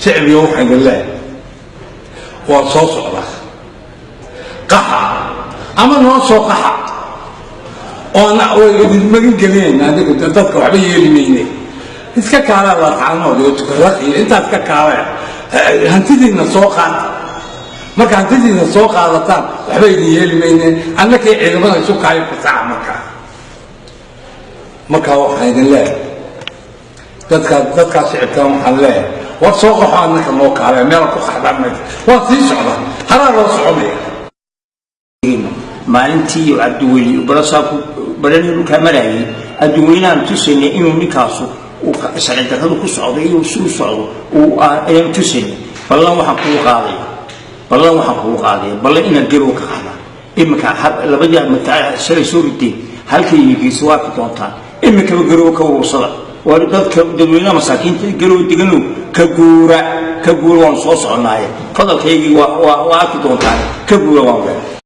Shicbiga waxaan idin leehay, waa soo socdaa, qaxa ama noo soo qaxa, oona way idin magan gelinayna. Adigu dadka waxba yeeli mayne, iska kaalaa Laascaanood iyo Tukaraq iyo intaas ka kaalaya, hantidiina soo qaata. Marka hantidiina soo qaadataan, waxba idin yeeli mayne, annakii ciidamada isu kaayo fasaxa. Markaa waxaan idin leeyahay, dadkaa shicibkan waxaan leeyahay, war soo qaxo, annaka noo kaalaya, meela ku qaxdaan maysa. Waa sii socda, haraa loo soconaya. Maalintii Cabdiweli barasaabku barani dhulkaa marayay, adduweynahan tusaynay inuu ninkaasu sharci darradu ku socdo iyo si u socdo ayaan tusaynay. Ballan waxaan kugu qaadaya, ballan waxaan kugu qaadaya, ballan inaad Garow ka qaadaan. Iminka labadii mataal shalay soo rideen halkay geyso waa arki doontaan. Iminkaba Garow ka urursada. War dadka dadweynaha masaakiinta Garow deganow, ka guura, ka guura, waanu soo soconaaye. Fadalkaygii waa arki doontaan, ka guura waan leeyahay.